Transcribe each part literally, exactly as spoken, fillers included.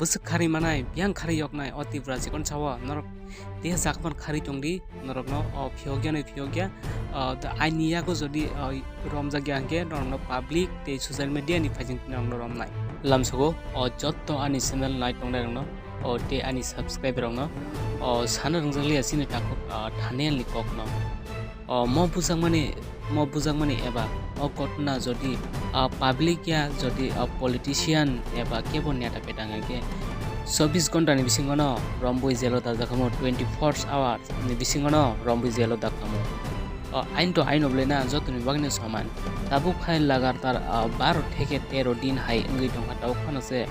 Bwswk kharwi manai, biyang kharwi yoknai, o Tripura chikon sao norok tei jaga phano kharwi tongdi, norokno o phiyokya nai phiyokya, o, the aini yago jodi, o, romjak ya hwnkhe norokno public tei social media ni phaising norokno romnai. Lamsogo o jotto ani channel nai tongnai rokno, o, tei ani subscriber rokno, o, sana rwngjakliya chini takhuk, o, Thaniel ni kokno. O, mo bujakmani, mo bujakmani eba o ghotna jodi, a, public ya jodi, a, politician eba kebo neta peta hwnkhe chobbish ghonta ni bisingo no rombui jelo dajak khamu, twenty four hours ni bisingo no rombui jelo dak khamu. O, ain to ain oblai na jotoni bagwi no soman. Tabuk khai lagatar, a, baro theke tero din hai wngwi tongkha, tabuk phano se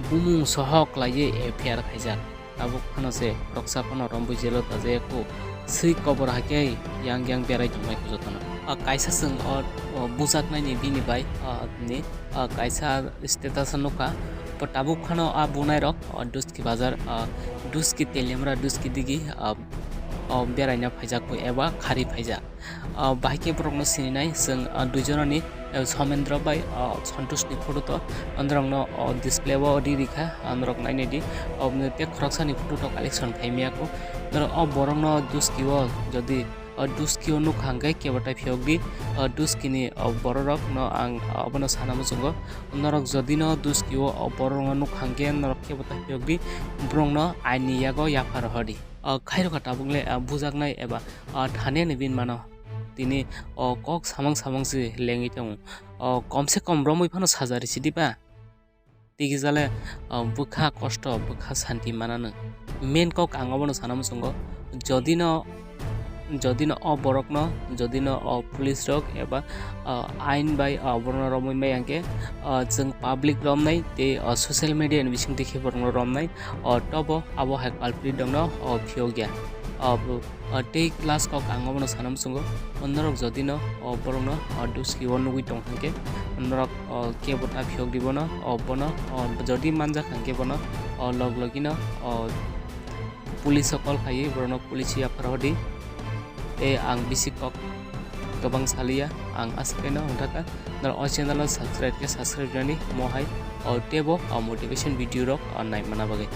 bumung sohok laiwi F I R khaijak. Tabuk phano se khoroksa phano rombui jelo tajaya kho, swi kobor hai khe yang yang berai tongnai kho jotono. A, kaisa chwng o, o bujaknai ni bini bai, a, ni, a, kaisa status o nukha. Bo tabuk phano a bunai rok, o Duski bazar, a, Duski Teliamura, Duski digi, a, o beraina phaijak kho eba khari phaijak. Ah, bahai khe borokno sininai chwng, ah, duijonani, eh, Somendra bai, ah, Santosh ni photo to norokno, oh, display o ri rikha, ah, norok nainai di. Oh, tei khoroksani photo to collection khai maya kho. Norok o borokno Duski o jodi, oh, Duski o nukha hwnkhe kebo tai phiyok di. Oh, Duski ni, oh, borok rok no ang, oh, abono sana muchungo. Norok jodi no Duski o, oh, borok rok no nukha hwnkhe norok kebo tai phiyok di. Borok no aini yago yapha rohor di. Oh, khairokha tabuk le, ah, bujaknai eba, ah, thani ani bini mano. Tini o kok samang samang se lengwi tongo. O komse kom romwi phano sajari sidi ba. Tigi jale, o bwkha kosto, bwkha santi mananw. Main kok ang obono sana muchungo. Jodi no, jodi no o borok no, jodi no o police rok eba, o ain bai o borok no romwi maya hwnkhe, o chwng public romnai tei o social media ni bising twi khe borok no romnai. O tobo abo hai culprit rok no o phiyok ya. O bo O, tei last kok ang obono sana muchungo, o norok jodi no, o borok no, o Duski o nugwi tong hwnkhe, norok, o kebo ta phiyok di bono, o bono, o jodi manjak hwnkhe bono, o log logi no, o police o call khaiwi borok no police o yapha rohor di. Tei ang bisi kok kwbang saliya, ang aswk khe no hwnthaka, norok o channel o subscribe khe subscribe rwnani mo hai, o teibo, o motivation video rok, o nai mana bagwi.